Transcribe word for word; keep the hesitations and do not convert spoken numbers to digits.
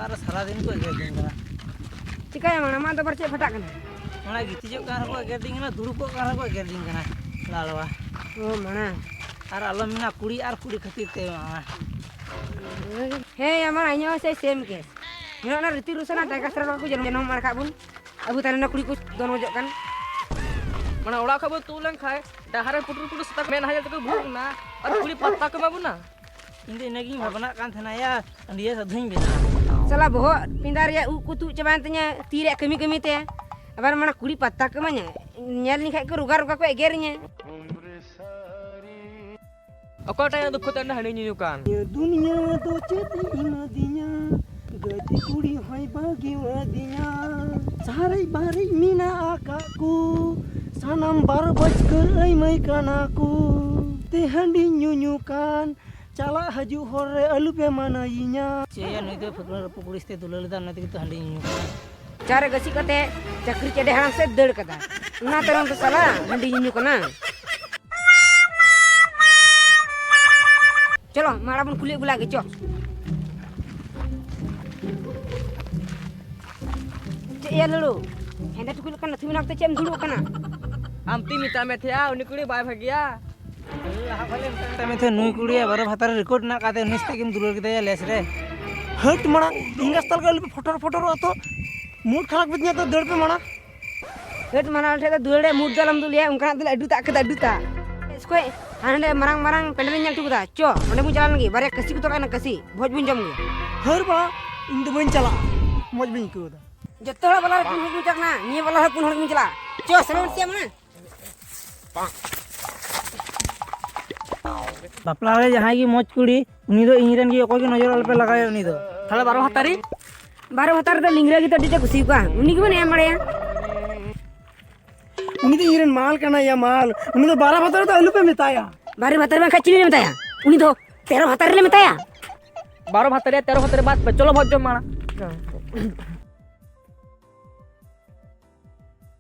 ᱟᱨ ᱥᱟᱨᱟᱫᱤᱱ ᱠᱚ ᱮᱜᱮᱨ ᱫᱤᱧ ᱠᱟᱱᱟ᱾ ᱪᱤᱠᱟᱹᱭᱟᱢ ᱢᱟᱲᱟᱝ, ᱟᱢᱟᱜ ᱫᱚ ᱟᱵᱟᱨ ᱪᱮᱫ ᱯᱷᱟᱴᱟᱜ ᱠᱟᱱᱟ? ᱢᱟᱲᱟᱝ ᱜᱤᱛᱤᱡᱚᱜ ᱠᱟᱱ ᱨᱮᱦᱚᱸ ᱠᱚ ᱮᱜᱮᱨ ᱫᱤᱧ ᱠᱟᱱᱟ, ᱫᱩᱲᱩᱵᱚᱜ ᱠᱟᱱ ᱨᱮᱦᱚᱸ ᱠᱚ ᱮᱜᱮᱨ ᱫᱤᱧ ᱠᱟᱱᱟ᱾ ᱞᱟᱲᱣᱟ᱾ ᱚ, ᱢᱟᱲᱟᱝ᱾ ᱟᱨ ᱟᱞᱚᱢ ᱢᱮᱱᱟ, ᱠᱩᱲᱤ ᱟᱨ ᱠᱩᱲᱤ ᱠᱷᱟᱹᱛᱤᱨ ᱛᱮ ᱢᱟᱲᱟᱝ᱾ ᱦᱮᱸ, ᱟᱢᱟᱜ ᱤᱧᱟᱹᱜ ᱦᱚᱸ ᱥᱮᱭ ᱥᱮᱢ ᱠᱮᱥ᱾ ᱧᱮᱞᱚᱜ ᱚᱱᱟ ᱨᱤᱛᱤᱠ ᱨᱳᱥᱚᱱ ᱟᱨ ᱴᱟᱭᱜᱟᱨ ᱥᱨᱚᱯ ᱠᱚ ᱡᱚᱱᱚᱢ ᱢᱟᱲ ᱠᱟᱜ ᱵᱚᱱ᱾ ᱟᱵᱚ ᱛᱟᱭᱱᱚᱢ ᱨᱮ ᱠᱩᱲᱤ ᱠᱚ ᱫᱚᱱ ᱚᱡᱚᱜ ᱠᱟᱱ᱾ ᱢᱟᱱᱮ ᱚᱲᱟᱜ ᱠᱷᱚᱡ ᱵᱚᱱ ᱛᱩᱫ ᱞᱮᱱ ᱠᱷᱟᱡ ᱰᱟᱦᱟᱨ ᱨᱮ ᱯᱩᱴᱩᱨ ᱯᱩᱴᱩᱨ ᱥᱮᱛᱟ ᱠᱚ ᱢᱮᱫ ᱦᱟᱡᱟᱨ ᱛᱮᱠᱚ ᱵᱷᱩᱜ ᱮᱱᱟ ᱟᱨ ᱠᱩᱲᱤ ᱯᱟᱛᱛᱟ ᱠᱚ ᱮᱢᱟ ᱵᱚᱱᱟ᱾ ᱤᱧ ᱫᱚ ᱤᱱᱟᱹᱜᱤᱧ ᱵᱷᱟᱵᱽᱱᱟᱜ ᱠᱟᱱ ᱛᱟᱦᱮᱱᱟ ᱭᱟ, ᱟᱹᱰᱤ ᱥᱟᱹᱫᱷᱩᱧ ᱵᱮᱱᱟᱜᱼᱟ᱾ ᱥᱟᱞᱟ ᱵᱚᱦᱚᱜ ᱯᱤᱸᱫᱟ ᱨᱮᱭᱟᱜ ᱩᱵ ᱠᱚ ᱛᱩᱫ ᱪᱟᱵᱟᱭᱮᱱ ᱛᱤᱧᱟᱹ ᱛᱤ ᱨᱮᱭᱟᱜ ᱠᱟᱹᱢᱤ ᱠᱟᱹᱢᱤ ᱛᱮ᱾ ᱟᱵᱟᱨ ᱢᱟᱱᱮ ᱠᱩᱲᱤ ᱯᱟᱛᱛᱟ ᱠᱚ ᱮᱢᱟᱹᱧᱟ, ᱧᱮᱞ ᱞᱤᱧ ᱠᱷᱟᱡ ᱠᱚ ᱨᱚᱜᱟ ᱨᱚᱜᱟ ᱠᱚ ᱮᱜᱮᱨᱤᱧᱟᱹ᱾ ᱚᱠᱚᱭᱴᱟᱜ ᱫᱩᱠᱷ ᱛᱮ ᱦᱟᱺᱰᱤ ᱧᱩ ᱠᱟᱱ? ᱱᱤᱭᱟᱹ ᱫᱩᱱᱤᱭᱟᱹ ᱫᱚ ᱪᱮᱫ ᱮ ᱮᱢᱟᱫᱤᱧᱟ, ᱜᱟᱛᱮ ᱠᱩᱲᱤ ᱦᱚᱸᱭ ᱵᱟᱹᱜᱤᱣᱟᱫᱤᱧᱟ᱾ ᱥᱟᱨᱮᱡ ᱵᱟᱨᱮᱡ ᱢᱮᱱᱟᱜ ᱟᱠᱟᱫ ᱠᱚ, ᱥᱟᱱᱟᱢ ᱵᱟᱨ ᱵᱟᱡᱠᱟᱹᱨ ᱟᱹᱭᱢᱟᱹᱭ ᱠᱟᱱᱟ ᱠᱚ᱾ ᱛᱮ ᱦᱟᱺᱰᱤ ᱧᱩ ᱧᱩ ᱠᱟᱱ, ᱪᱟᱞᱟᱜ ᱦᱤᱡᱩᱜ ᱦᱚᱨ ᱨᱮ ᱟᱹᱞᱩ ᱯᱮ ᱢᱟᱱᱟᱭᱤᱧᱟ᱾ ᱪᱮᱫ ᱭᱟ, ᱱᱩᱭ ᱫᱚ ᱯᱷᱟᱹᱜᱩᱱ ᱨᱟᱹᱯᱩᱫ ᱠᱩᱲᱤ ᱥᱟᱛᱮ ᱫᱩᱞᱟᱹᱲ ᱞᱮᱫᱟ, ᱚᱱᱟ ᱛᱮᱜᱮ ᱛᱚ ᱦᱟᱺᱰᱤ ᱧᱩ ᱠᱟᱱᱟ᱾ ᱪᱟ ᱨᱮ ᱜᱟᱹᱥᱤ ᱠᱟᱛᱮ ᱪᱟᱹᱠᱨᱤ ᱪᱮᱰᱮ ᱦᱟᱲᱟᱢ ᱥᱮᱫ ᱫᱟᱹᱲ ᱠᱟᱫᱟ, ᱚᱱᱟ ᱛᱟᱭᱱᱚᱢ ᱫᱚ ᱥᱟᱞᱟ ᱦᱟᱺᱰᱤ ᱧᱩ ᱠᱟᱱᱟ᱾ ᱪᱚᱞᱚ, ᱢᱟᱲᱟᱝ ᱵᱚᱱ ᱠᱩᱞᱤ ᱟᱹᱜᱩ ᱞᱟᱜᱮ, ᱪᱚ᱾ ᱪᱮᱫ ᱭᱟ ᱞᱟᱹᱲᱩ? ᱦᱮᱸᱫᱮ ᱴᱩᱠᱩᱡ ᱞᱮᱠᱟᱱ ᱱᱟᱹᱛᱷᱩ ᱢᱮᱱᱟᱜ ᱛᱮ ᱪᱮᱫ ᱮᱢ ᱫᱩᱲᱩᱵ ᱠᱟᱱᱟ? ᱟᱢ ᱛᱤᱧ ᱢᱮᱛᱟᱜ ᱢᱮ ᱛᱟᱦᱮᱸᱜᱼᱟ, ᱩᱱᱤ ᱠᱩᱲᱤ ᱵᱟᱭ ᱵᱷᱟᱜᱮᱭᱟ᱾ ᱞᱟᱦᱟ ᱠᱷᱚᱱ ᱞᱮ ᱢᱮᱛᱟᱜ ᱢᱮ ᱛᱟᱦᱮᱸᱫ, ᱱᱩᱭ ᱠᱩᱲᱤᱭᱟᱜ ᱵᱟᱨᱚ ᱵᱷᱟᱛᱟᱨ ᱨᱮ ᱨᱮᱠᱚᱨᱰ ᱢᱮᱱᱟᱜ ᱟᱠᱟᱫ ᱛᱟᱭᱟ, ᱩᱱᱤ ᱥᱟᱛᱮᱜ ᱜᱮᱢ ᱫᱩᱞᱟᱹᱲ ᱠᱮᱫᱮᱭᱟ ᱞᱮᱥ ᱨᱮ᱾ ᱦᱟᱹᱴ ᱢᱟᱲᱟᱝ, ᱤᱧ ᱜᱟᱥᱛᱟᱞ ᱠᱚ ᱟᱞᱚᱯᱮ ᱯᱷᱚᱴᱚᱨ ᱯᱷᱚᱴᱚᱨᱚᱜᱼᱟ ᱛᱚ, ᱢᱩᱰ ᱠᱷᱟᱨᱟᱯ ᱜᱮᱛᱤᱧᱟ ᱛᱚ, ᱫᱟᱹᱲ ᱯᱮ ᱢᱟᱲᱟᱝ᱾ ᱦᱟᱹᱴ ᱢᱟᱲᱟᱝ ᱴᱷᱮᱡ ᱫᱚ ᱫᱩᱞᱟᱹᱲ ᱨᱮᱭᱟᱜ ᱢᱩᱰ ᱫᱚ ᱟᱞᱚᱢ ᱫᱩᱞ ᱞᱮᱭᱟ, ᱚᱱᱠᱟᱱᱟᱜ ᱫᱚᱞᱮ ᱟᱹᱰᱩ ᱛᱟᱜ ᱠᱮᱫᱟ, ᱟᱹᱰᱩ ᱛᱟᱜ᱾ ᱤᱥᱠᱚᱭ, ᱦᱟᱸᱰᱮ ᱢᱟᱨᱟᱝ ᱢᱟᱨᱟᱝ ᱯᱮᱱᱰᱮᱞ ᱤᱧ ᱧᱮᱞ ᱦᱚᱴᱚ ᱠᱟᱫᱟ, ᱪᱚ, ᱚᱸᱰᱮ ᱵᱚᱱ ᱪᱟᱞᱟᱣ ᱞᱮᱱ ᱜᱮ, ᱵᱟᱨᱭᱟ ᱠᱟᱹᱥᱤ ᱠᱚ ᱛᱚᱨᱟᱭᱮᱱᱟ, ᱠᱟᱹᱥᱤ, ᱵᱷᱚᱡᱽ ᱵᱚᱱ ᱡᱚᱢ ᱜᱮᱭᱟ᱾ ᱦᱟᱹᱨ ᱵᱟ, ᱤᱧ ᱫᱚ ᱵᱟᱹᱧ ᱪᱟᱞᱟᱜᱼᱟ, ᱢᱚᱡᱽ ᱵᱟᱹᱧ ᱟᱹᱭᱠᱟᱹᱣ ᱮᱫᱟ᱾ ᱡᱚᱛᱚ ᱦᱚᱲ ᱵᱟᱞᱟ ᱨᱮ ᱯᱩᱱ ᱦᱚᱲ ᱵᱚᱱ ᱪᱟᱞᱟᱜ ᱠᱟᱱᱟ, ᱱᱤᱭᱟᱹ ᱵᱟᱞᱟ ᱨᱮ ᱯᱩᱱ ᱦᱚᱲ ᱵᱚᱱ ᱪᱟᱞᱟᱜᱼᱟ, ᱪᱚ, ᱥᱮᱱᱚᱜ ᱵᱚᱱ ᱥᱮ ᱢᱟ᱾ ᱵᱟᱯᱞᱟ ᱨᱮ ᱡᱟᱦᱟᱸᱭ ᱜᱮ ᱢᱚᱡᱽ ᱠᱩᱲᱤ, ᱩᱱᱤ ᱫᱚ ᱤᱧ ᱨᱮᱱ ᱜᱮ, ᱚᱠᱚᱭ ᱜᱮ ᱱᱚᱡᱚᱨ ᱟᱞᱚᱯᱮ ᱞᱟᱜᱟᱣᱮᱭᱟ ᱩᱱᱤ ᱫᱚ᱾ ᱛᱟᱦᱞᱮ ᱵᱟᱨᱚ ᱵᱷᱟᱛᱟᱨᱤ? ᱵᱟᱨᱚ ᱵᱷᱟᱛᱟᱨ ᱨᱮᱫᱚ ᱞᱤᱝᱜᱽᱨᱟᱹ ᱜᱮᱛᱚ ᱟᱹᱰᱤ ᱟᱸᱴᱮ ᱠᱩᱥᱤ ᱟᱠᱚᱣᱟ, ᱩᱱᱤ ᱜᱮᱵᱚᱱ ᱮᱢ ᱵᱟᱲᱟᱭᱟ᱾ ᱩᱱᱤ ᱫᱚ ᱤᱧ ᱨᱮᱱ ᱢᱟᱞ ᱠᱟᱱᱟᱭ ᱭᱟ, ᱢᱟᱞ᱾ ᱩᱱᱤ ᱫᱚ ᱵᱟᱨᱚ ᱵᱷᱟᱛᱟᱨ ᱨᱮᱫᱚ ᱟᱞᱚᱯᱮ ᱢᱮᱛᱟᱭᱟ᱾ ᱵᱟᱨᱚ ᱵᱷᱟᱛᱟᱨ ᱵᱟᱝᱠᱷᱟᱡ ᱪᱤᱞᱤ ᱞᱮ ᱢᱮᱛᱟᱭᱟ? ᱩᱱᱤ ᱫᱚ ᱛᱮᱨᱚ ᱵᱷᱟᱛᱟᱨ ᱨᱮᱞᱮ ᱢᱮᱛᱟᱭᱟ᱾ ᱵᱟᱨᱚ ᱵᱷᱟᱛᱟᱨᱤ, ᱛᱮᱨᱚ ᱵᱷᱟᱛᱟᱨᱤ ᱵᱟᱫ ᱯᱮ, ᱪᱚᱞᱚ ᱵᱷᱚᱡᱽ ᱡᱚᱢ ᱢᱟᱲᱟᱝ᱾